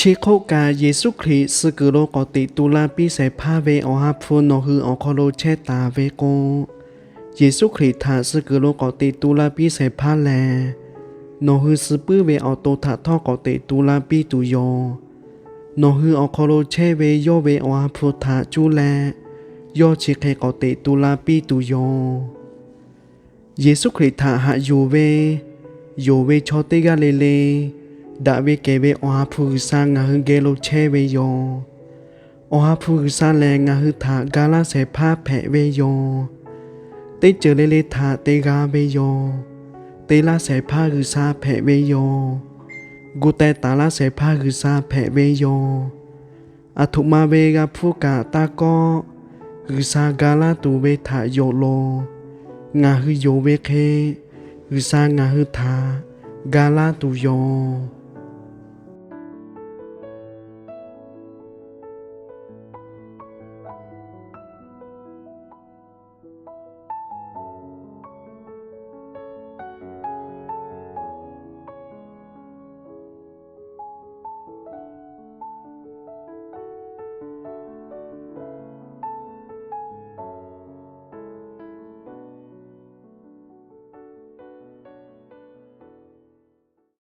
Chi hk'oˆ kaꞈ, Yeˍsuˆ Hkriꞈ suh kuiˬ lo k'awꞈ teꞈ tu la piˇ shehˍ hpaˇ ve Awˬ ha hpu nawˬ hui awˬ hk'aw lo chehˇ taˍ ve k'o, Yeˍsuˆ Hkriꞈ htaꞈ suh kuiˬ lo k'awꞈ teꞈ tu la piˇ shehˍ hpaˇ lehˬ, nawˬ hui suh puiˉ ve awˬ to htaꞈ htawˇ k'awꞈ teꞈ tu la piˇ tuˬ yoˬ. Nawˬ hui awˬ hk'aw lo chehˇ ve yawˇ ve Awˬ ha hpu htaꞈ cuˇ leh, yawˇ chi hk'e k'awꞈ teꞈ tu la piˇ tuˬ yoˬ. Yeˍsuˆ Hkriꞈ htaꞈ haꞈ yuˬ ve, yonˍ ve chaw teˇ g'aˇ le le, daꞈ ve kehˬ ve Awˬ ha hpu G'uiˬsha ngaˬ hui geh lo chehˇ ve yoˬ. Awˬ ha hpu G'uiˬsha lehˬ, ngaˬ hui htaꞈ ga laˇ shehˍ hpaˇ hpehꞈ ve yoˬ. Teˇ ceuˬ le le htaꞈ te g'a ve yoˬ. Te laˇ shehˍ hpaˇ G'uiˬsha hpehꞈ ve yoˬ. Gu teh taˍ laˇ shehˍ hpaˇ G'uiˬsha hpehꞈ ve yoˬ. Aˬ htoꞈ ma ve g'a hpuˇ kaꞈ taˇ kawˆ, G'uiˬsha ga laˇ tuˬ ve htaꞈ yonˍ loˬ. Ngaˬ hui yonˍ ve hk'e, G'uiˬsha ngaˬ hui htaꞈ ga laˇ tuˬ yoˬ.